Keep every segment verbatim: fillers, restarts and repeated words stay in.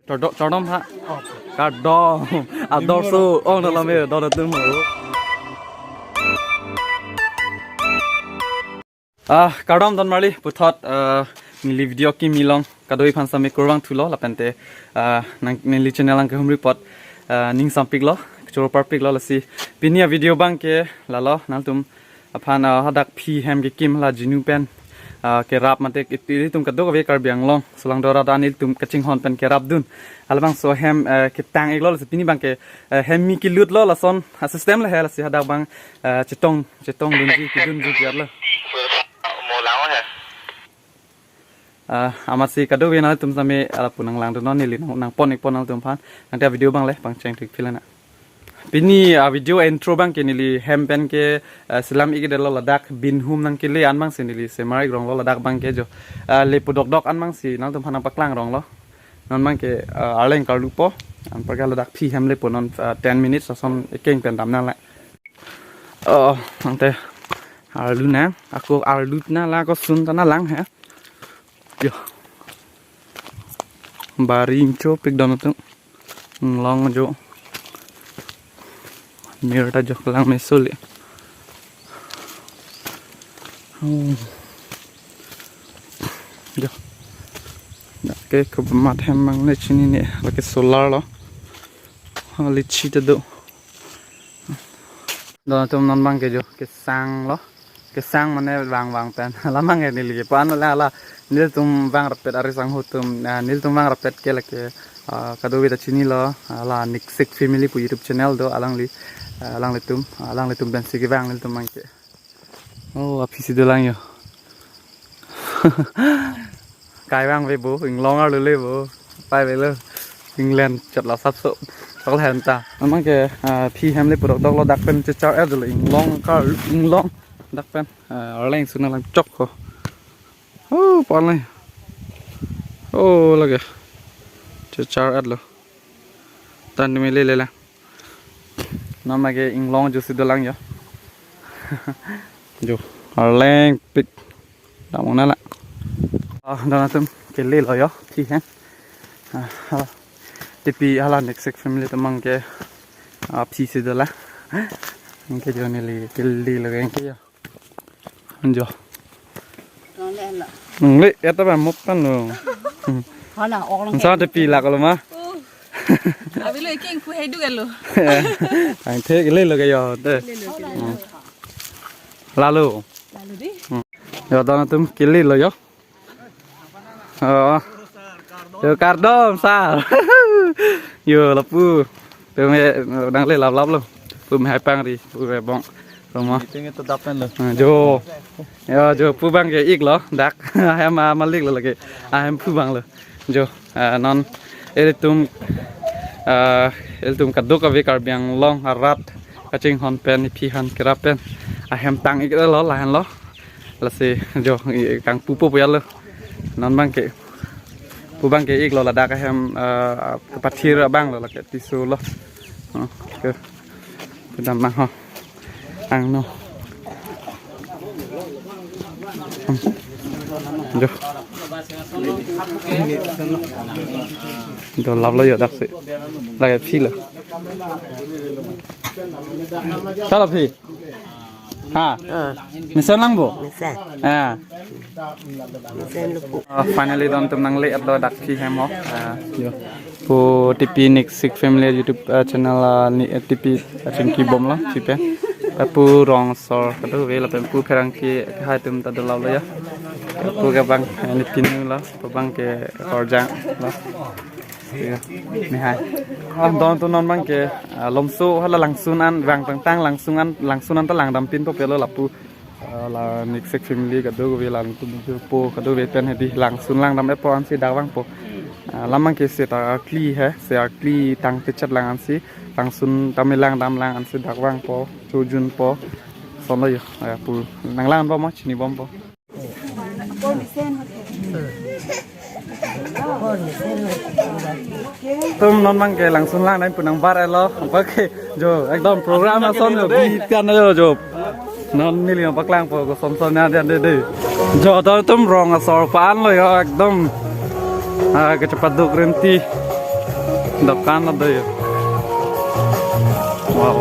Chardom, chardom ha. Kardom. Ador so ong dalam e, dor atum ho. Ah, kardom don marli puthot, ah, neli video kimi along kadokave aphan sitame kurvangthulo lapente, ah, nang neli channel nangkehumri apot, ah, ning sampiklo, choro parpiklo lasi. Pini avideo abangke lalo nangtum aphan, ah, hadak phi hem kekim la jinu pen, ah, kerap mate ilitum kadokave Karbi Anglong solangdo arat an ilitum kachinghon pen kerapdun. Halabangso hem, eh, ketang iklo lasi pini abangke, eh, hem kimi kelutlo lason, ah, system le he lasi hadak abang, eh, chetong, chetongdunji, kedunji piarlo. Ah, amatsi kadokave nangtum sitame lapu nanglangdunnon neli nang, nangpon ikpon nangtum aphan. Nangte avideo abang le pangcheng thik philena. Pini avideo intro abangke neli hem pen ke, ah, selam ik-edetlo ladak binhum nangkele an abangsi neli semar ikronglo ladak abangke jo. Ah, lepo dokdok an abangsi nangtum aphan nangpaklangronglo. Non abangke, ah, arleng karlupo. Anparke ladak phi hem lepo non, ah, ten minutes ason ekeng pen damnang la. Oh, nangte arlu nang, ako arlu na la ako sun ta nanglang he. Yo. Bari inchopik don atum. Inglong jo. Mir ta jo kelang meso le. Oh. Jo. Dak ke kemat hem abang le chinine, lake solar lo. Oh, litchi ta do. Don atum non abangke jo kesanglo. Kesang mane vangvang pen. Hala abangke neli kepu-an le hala nelitum vang rapet ari sangho atum, ah, nelitum vang rapet ke lake, ah, kadokave ta chinilo, hala Niksik Family pu YouTube channel do alangli, ah, alanglitum, ah, alanglitum pensi kevang nelitum abangke. Oh, aphi si dolang yo. Kai vangve bo, inglong arlo le bo. Pai velo. England chot la sapso. Chok la hen ta. Amang ke, ah, phi hem lepo dokdoklo dak pen chechar-et lo inglong kar inglong. Dak pen, ah, arleng sun nanglang chok ho. Oh, pale. Oh, lake. Chechar-et lo. Tan mele le la. Nama ke inglong jo si dolang yo. Jo, arlengpik. Damong nala. Ah, don atum kelelo yo, phi hen. Ah, ah. Tipi hala Niksik Family atum abangke, ah, phi si dolang. Anke jo neli kelelo ke anke yo. Anjo. Nang le la. Nang le, ya ta ba mop kan lo. Hala, ok lang. Sa te pi lak lo ma. Oh. Abi lo iking pu hedu kan lo. Ang the le lo ke yo te. Le lo, le lo. Hmm. Lalo. Lalo di. Hmm. Yo, don atum kelelo yo. Oh. Yo, kardom sar. Yo, lapu. Pu me nang le laplap lo. Pu me hai pangri, pu me bong. Roma. Meeting itu dapen lo. Ah, jo. Yo, jo pu abangke ik lo, dak. Ahem, ah, malik lo lake. Ahem pu abang lo. Jo, ah, non ilitum, ah, ilitum kadokave Karbi Anglong arat kachinghon pen, iphi han kerap pen. Ahem tang ik lo, lahen lo. Lasi jo, i, kangpupo pu ya lo. Non abangke pu abangke ik lo ladak ahem, eh, kepathir abang lo lake tisu lo. Oh, ke. Kedam abang ho. Angno. Hmm. Jo. Dolaplo yo dak si. Lake phi lo. Salo phi. Ha. Ah. Mesen lang bo? Mesen. Ah. Mesen lupu. Ah, finally don atum nang le-et lo dak phi hem ho. Ah, yo. Pu T P Niksik Family YouTube, ah, channel, ah, ni, eh, T P, ah, chingki bom lo, chipe. Ah, pu rong asor kadokave lapen pu pherangke hai atum ta dolaplo ya. Pu ke abang, eh, ni pinu lo, pu abangke korjang lo. Iya. Ni hai. Ah, don atum non abangke, ah, lomso hala langsun an vang tangtang langsun an, langsun an ta langdam pinpo pelo lapu. Ah, la Niksik Family kadokave langtum po kadokave pen hedi langsun langdam-etpo ansi dak vangpo. Ah, la abangke seta arkli he, se arkli tang kechat lang ansi langsun tame langdam lang ansi dak vangpo, chojunpo. Sonlo yo, ah, pu nang lang bompo, chinibompo. Atum non abangke langsun langdam pu nang bar-etlo. Abangke jo ekdom program ason lo bi kan lo jo. Non neli paklangpo koson son ya dia de de. Jo don atum rong asor pan lo yo ekdom. Ah, kechepaduk renti. Dokan lo do yo. Wow.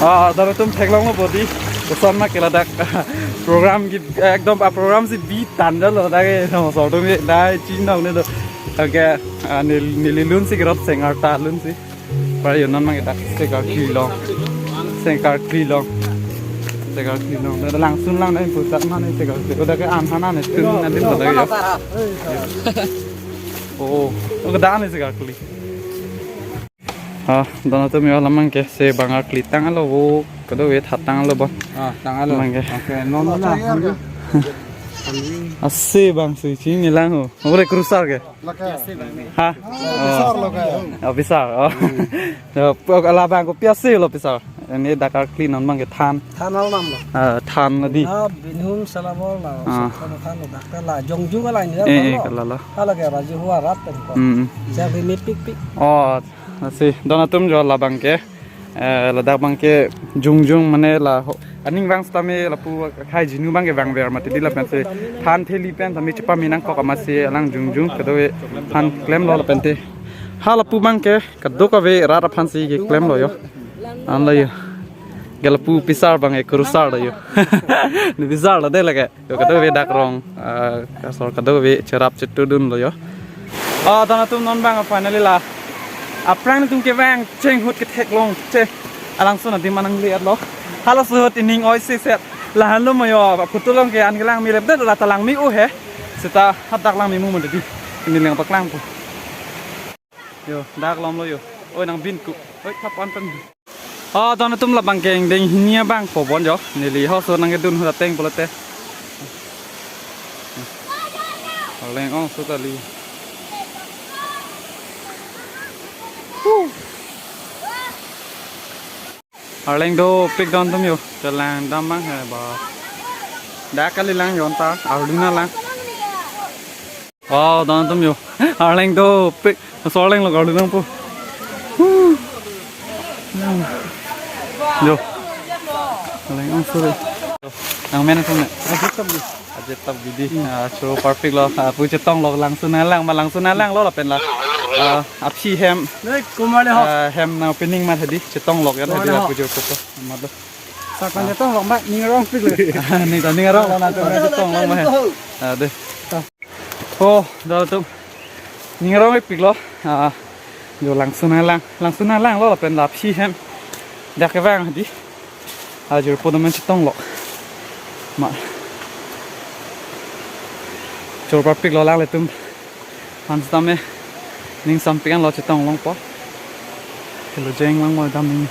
Ah, dak atum theklonglo bodi. Koson ma ke ladak program ki ekdom a program si bi tanda lo dak ke, no, so tum dai chinong ne do. Okay, ah, neli, neli lun si kerot seng arta lun si. Para yo non mang dak seng karkli long. Seng karkli long. Seng karkli long. Dak langsun lang nai pusat mana seng karkli. Udah ke an hana ne tun na din pada yo. Oh, udah ne seng karkli. Ah, don atum yo, la mang ke se bang karkli tanglo vo, kadokave tha tanglo bon. Ah, tanglo. Mang ke. Okay, non na. Ase bang si chini lang ho. Ore krusar ke. Lake. Ha? Pisar lo ke. Oh, pisar. Oh. Ya, pu-, ala bang kopi ase lo pisar. Ini dak karkli non mang ke than. Than al nam lo. Ah, than lo di. Na binhum salabol la. Ah. Sa than lo dak la jongjung la ini. Eh, eh, lo. Kala lo. Hala ke raju huarat pen ko. Hmm. Jadi mepik pik. Oh, ase don atum yo, la bang ke. Eh, ladak bang ke jongjung mane la ho. Aning vang sitame lapu akhai jinu bang ke vangver mati di lapen si than theli pen tame chepame nangkok amatsi alang jongjung kadokave than klemlo lapen te. Ha lapu bang ke kadokave rat aphan si ke klemlo yo. An lo yo. Ke lapu pisar bang ke krusar lo yo. Ne pisar lo de lake. Yo kadokave dak rong, ah, kasor kadokave cherap chetudun lo yo. Ah, don atum non bang finally la. Aphrang atum kevang chenghut ketheklong che. Alangsun adim anang liat lo. Halaso ahut ining oi si set. Lahenlo mo yo, photo long ke an kelang mi rep de la ta lang mi u he. Seta hadak lang mi mu mandi. Ini leng paklang po. Yo, dak lom lo yo. Oi nang bin ku. Oi, thap an pen. Oh, don atum la bang ke ingdeng hini abang po bon yo. Neli hoso nang kedun hu ateng pulote. Arleng ongso kali. Huh. Arleng dopik don atum yo. Kelang dam bang he ba. Dak kali lang yo ta. Arluna lang. Wow, don atum yo. Arleng dopik. So arleng lo garlu nang po. Huh. Yo. Arleng ongso de. Nang men atum ne. Ajit Tabgidi. Ajit Tabgidi. Hmm. Ah, choro parpik lo. Ah, pu chetong lo langsun alang ma langsun alang lo lapen la. Ah, aphi hem. Nei, kumar le ho. Ah, hem nang opening ma tadi chetong lo ya. Kumar tadi le ho. Pu choro ko. Mat lo. Sak pan chetong lo ma ning arong pik le. Ah, ning ta ning arong lo na chetong lo ma he. Ah, de. Oh, don atum. Ning arong ipik lo. Ah, yo langsun alang. Langsun alang lo lapen la aphi hem. Dak kevang di. Ah, jur po domen chetong lo. Ma. Choro parpik lo lang le atum. Aphan sitame ning sampik an lo chetong long po. Kelo jeng lang mo dam ning.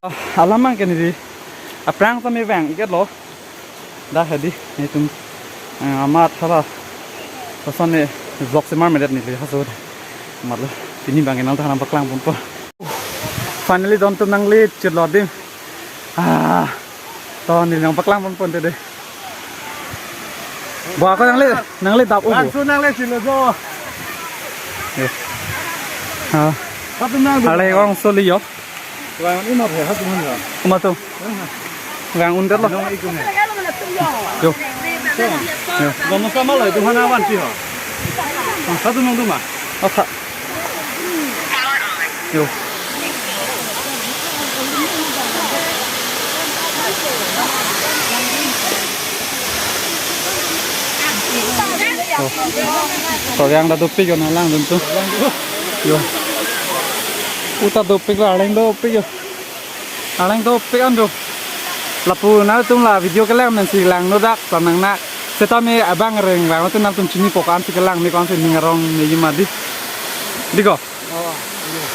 Ah, alam mang ke ne di. Aphrang sitame vang iket lo. Dak hedi, netum, eh, amat hala. Koson ne vlog semar medet neli haso. Amat lo, pini bang kenal ta nang paklang ponpo. Finally don atum nangli chit lo dim. Ah, to neli nang paklang ponpo te de. Bo ako nangli, nangli dap u bo. Langsun nangli chit lo jo. Yo. Ah. Satu nang. Arleng ongso li yo. Vang un ma phe ha tum han ra. Kuma tu. Vang un det lo. Nong ikum he. Yo. Yo. Gom sa ma lo tu han avan ti ho. Ha tu nong tu ma. Asa. Yo. Oh. Ko yang da dopik yo na lang dun tu. Yo. Uta dopik la, arleng dopik yo. Arleng dopik an do. Lapu nangtum la video kelang men si lang no dak ta nang na. Setame abang reng bang tu nangtum chinipo ko-an si kelang me ko-an si ning arong me yima di. Di ko. Oh, iya.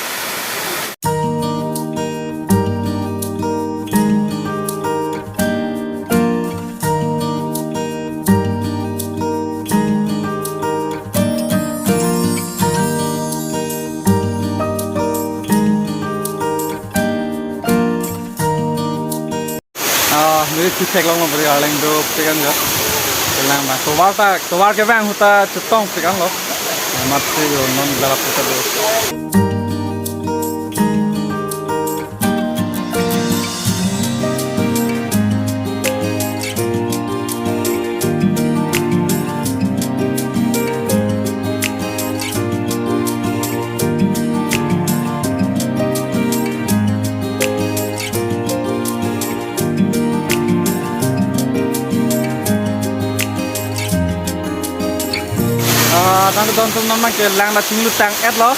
Ah, neli si theklong lo beri arleng dopik an ya. Kelang bang. Tovar ta, tovar kevang ahut ta chetongpik an lo. Amat si yo non galap kita do. Ton tum non abangke lang ta chinglu tang-etlo.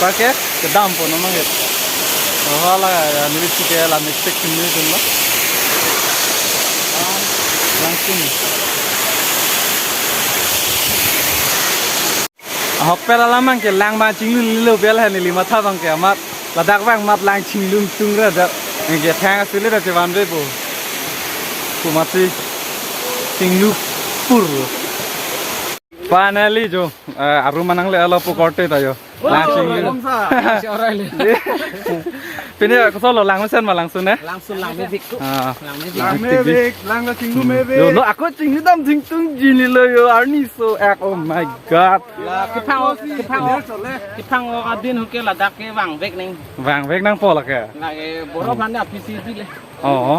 Bake kedampo non abangke. Oh, hala ya, neli si ke la mistake chinglu tum lo. Lang ching. Ahokpet alam abangke lang abang chinglulelo pen he neli matha abangke amat. Ladak abang amat lang chinglu tung ra dak. Nge thang asile dak chevan be po. Pu mati chinglu pur. Finally jo, eh, aru manang le alo pu korte ta jo. Lang chinglu. Pine kosonlo, lang mesen ma langsun ne? Langsun, lang mevek ko. Ah. Lang mevek. Lang mevek, lang ta chinglu mevek. Jo, no, ako chinglu dam thingtung jinilo jo, arni so ek, oh my God. Kepang, kepang, kepang o adin hoke ladak ke vangvek nang. Vangvek nangpo lake. Lake boro bhanda P C D le. Oh.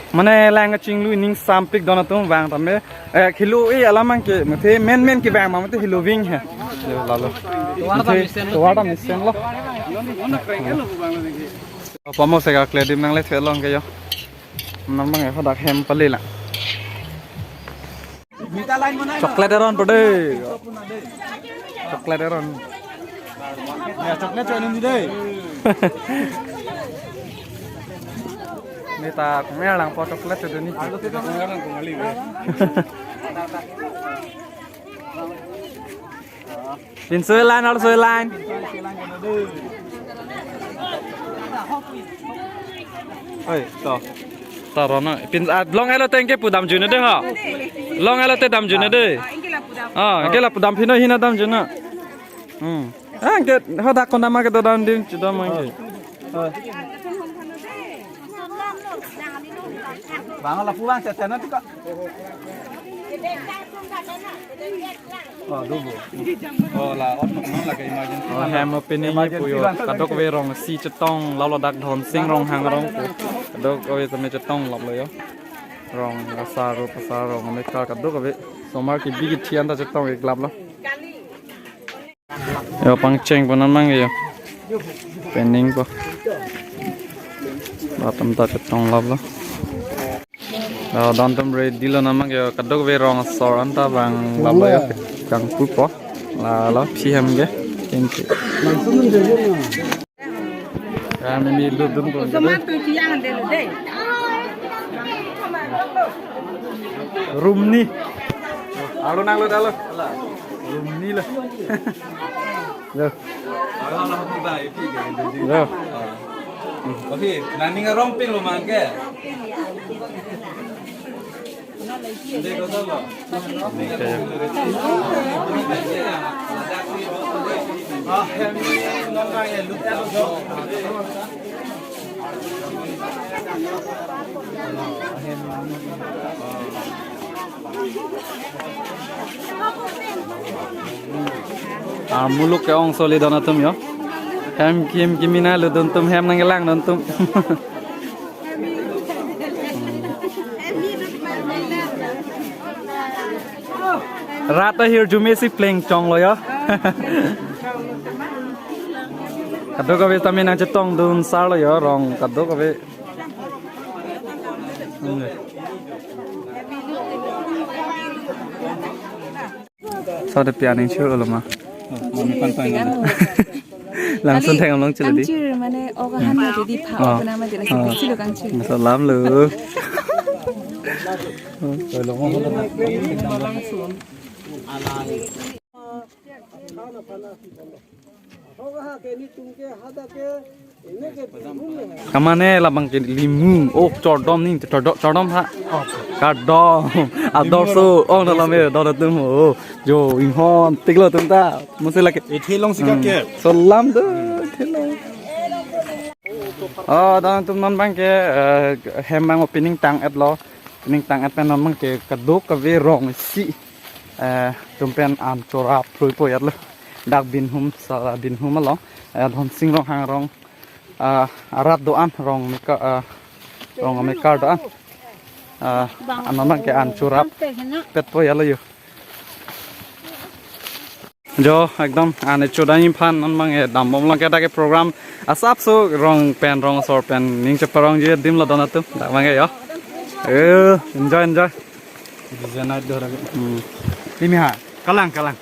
Mane lang kachinglu ining sampik don atum vang tame. Eh, kilo e alam abangke, mate men men kevang ma mate hilo ving he. Jo, lalo. Tovar ta mesen lo. Tovar ta mesen lo. Pamo se ka kledim nang le thelong ke jo. Non abang e hadak hem pale la. Chocolate eron pade. Chocolate eron. Ya, chocolate cho nang dei. Neta kung er lang po chocolate cho ni. Pin soi line, or soi line. Oi, to. To, Rono. Pin, ah, long elo tengke pudam june de ha. Long elo te dam june de. Ah, ke la pudam phino hina dam june. Hmm. Ah, ke hadak konama ke dam din chudam ke. Bang lapu bang, saya sana tu kak. Oh, dulu. Oh, la, on, on la ke emergency. Oh, hem opening ni puyo. Kadokave rong isi chetong, lalo dak Dhonsing Ronghang arong pu. Kadokave tame chetong lap lo jo. Rong asar, rong pasar, rong amekar kadokave. Somar kebi kethian ta chetong ik lap lo. Jo, pangcheng po non abang jo. Pening po. Latum ta chetong lap lo. Jo, don atum ready lo non abang jo, kadokave rong asor anta vang lap lo jo. Kangpu po. Lalo phi hem ke. Kinti. Ya, mimi ludun po. Room ni. Alo nang lo dalo. Room ni lo. Lo. Lo. Oke, nani ngarong pin lo mangke. Ah, muluk ke-ong soli don atum jo. Hem kim kimina lo don atum hem nangkelang don atum. Rat ahirjume si pleng chonglo jo. Kadokave tame nangchetong dun sar lo jo, rong kadokave. Sode pianing chur uloma. Langsung theng along chili di. Kangchir mane ogahan mati di pha. Oh. Ogana mati lagi silo kangchir. Salam lo. Kamane labang ke limu, oh, chordom ni, chordom, chordom ha. Kardom, ador so, oh, na lame, dor tum, oh, jo, inghon, tiklo tum ta, musi lake. Ithi long sikak ke. Salam do, thilo. Oh, don atum non abang ke, eh, hem abang opening tang-etlo, opening tang-et pen non abang ke kadokave rong isi, eh, atum pen an chorap phrui po jatlo. Dak Binhum, sala Binhum along, eh, Dhonsing Ronghang arong, ah, arat do-an rong meka, ah, rong amekar do-an. Ah, anon abang ke an chorap pet po jatlo jo. Jo, ekdom an choda ni phan non abang e dambom lang ke dak ke program asapso rong pen rong asor pen ning cheparong ji adim lo don atum dak abang e jo. Eh, enjoy, enjoy. Di je night do dak. Hmm. Limi ha. Kalang, kalang.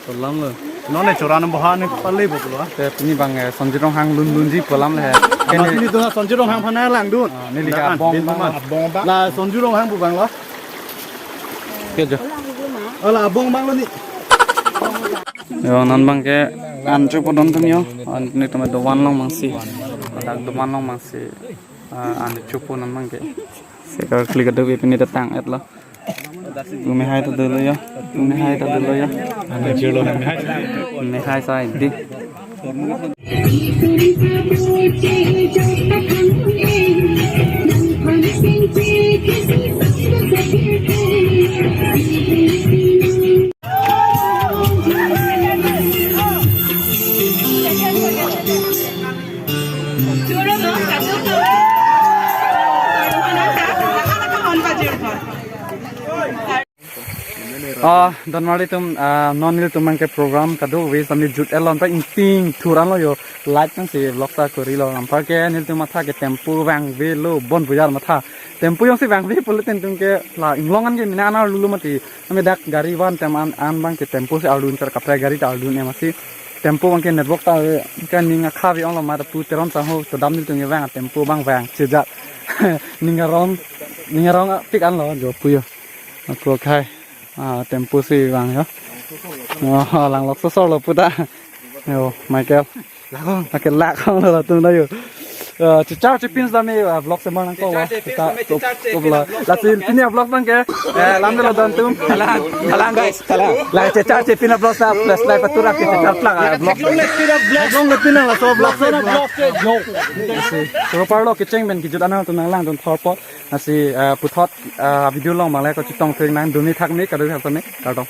Lam lo. Non ne chora nam boha ne pale bo lo. Te pini bang, eh, Sonjit Ronghang lun lunji pu alam le he. Ama pini tu Sonjit Ronghang aphan nanglang dun. Ah, neli ke abong abang. La Sonjit Ronghang pu abang lo. Ke jo. Ala abong abang lo ni. Yo, non bang ke an chopo don tum yo. An ni tama dovan long mangsi. Dak dovan long mangsi. Ah, an chopo non bang ke. Sekar klik adu pini datang et lo. Tumehai ta dolo yo. Tumehai ta dolo yo. Mehai sai di. Ah, don marli tum, ah, non nelitum bang ke program kadokave sami jut elon ta ingting thur an lo yo, light nangsi vlog ta kori lo. Anparke nelitum matha ke tempo vangve lo, bon bujar matha. Tempo jongsi vangve pulote nelitum ke la inglong an ke mena an arlu lo mati. Ami dak gari van tem an, an bang ke tempo si arlu char kaprek gari ta arlu ne masi. Tempo bang ke network ta, eh, ke ning akha ve ong lo ma ta pu Teron sangho to dam nelitum ke vang tempo bang vang chejat. Ning arong, ning arong pik an lo jo pu yo. Ako khai. Ah, tempo si vang yo. Oh, lang lok sosor lo puta. Yo, Michael. Lakong. Michael lakong lo tum na yo. Eh, chechar chepin sami, ah, vlog semang nangkok lo. Chechar chepin, chechar chepin, vlog. Lasi pini vlog bang ke. Eh, lam lo don tum. Kalang, kalang guys, kalang. La chechar chepin vlog sa plus like patura ke chechar plak, ah, vlog. Long le pin la so vlog sa vlog se jo. Si, so parlo kecheng pen kejut anang tum nanglang don thorpo. Lasi, eh, puthot, eh, video long mangle ko chetong theng nang dumi thak mi kado thak mi kardom.